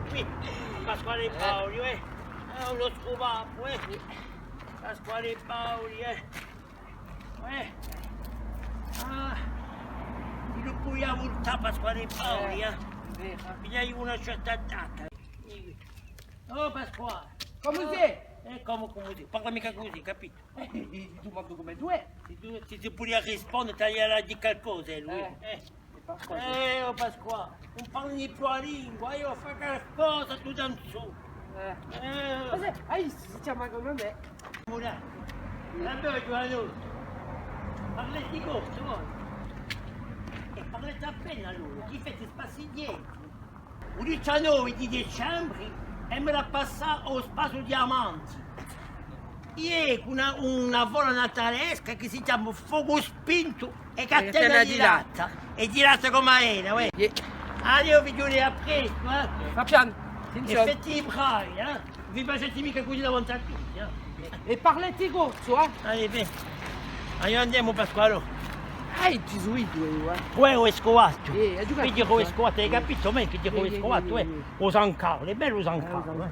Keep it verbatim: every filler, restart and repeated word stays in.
Quì, Pasquale Paoli, eh. Hè un scuvapu, eh. Pasquale Paoli, eh. Eh. Ah, ti lu pudia vultà Pasquale Paoli, eh. Hè vera. Pigliai una certa data. Oh, Pasquale. Cumu sè? Eh, cumu, cumu sè? Parla micca cusì, capitu? Eh, ti dumandu cumu tù hè. S'è tù, s'è tù pudia risponde, t'aviu da dì calcosa, eh, lui. Eh. Eh. Eh, o Pasquà, ùn parli più a lingua, eiu fà calcosa, tù danzu. Eh. Eh. Ma sè, hai vistu, si chjama cum'è mè. Mura. Vabbè, Ghjuvanottu. Parleti corsu, voi. È parleti appena allora, chì feti spassighjeti. U diciannove di dicembre, emu da passà à u Spaziu Diamanti. Iè, cù una, una fola natalesca chì si chjama Focu Spintu è Catena di Latta. È di latta cum'è era, uè. Iè. Adiò, figlioli, à prestu, eh. Fà pianu. È feti i bravi, eh. Vi faceti micca cusì davanti à tutti, eh. È parleti corsu, eh. Allez, bè. Allez, andemu, Pasqualò. Ah, i Gesuiti, eh. Uè, u vescuvatu. Eh, hai capitu? Vedi u vescuvatu, hai capitu, mè, chì dicu u vescuvatu, eh. U San Carlu, hè bellu u San Carlu, eh.